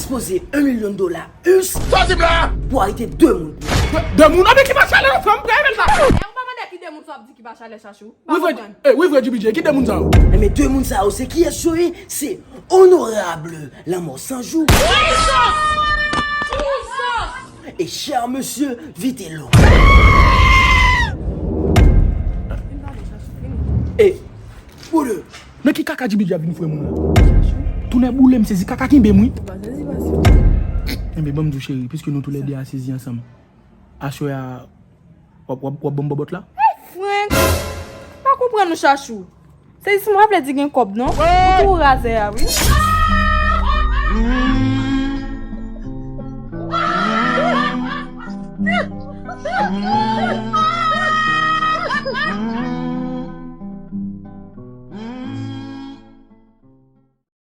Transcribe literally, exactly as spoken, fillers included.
dispoze yon milyon dola us. Sa w di m la? Pou arete de moun. De, de moun? Anben ki pa chalè, fanm, prè bèl sa. E ou pa mande ki de moun sa w ap di ki pa chalè, Chachou? Wi vre, eh, wi vre, G B J, ki de moun sa yo? Enben, de moun sa yo, se kiyès yo ye? Se Onorab Lanmò San Jou e chè mesye Vitello. E, pou de. Nan ki kaka G B J ap vin fouye moun la? Tounen boule, m sezi, kaka kenbe m, wi. Enben, ban m di w, cheri, piske nou toulède a sezi ansanm, aswè a, w ap, w ap, w ap ban m bòbòt la? Hey, Frank! Pa konprann ou, Chachou. Sezisman pa vle di gen kòb, non. Ou tou razè a, wi.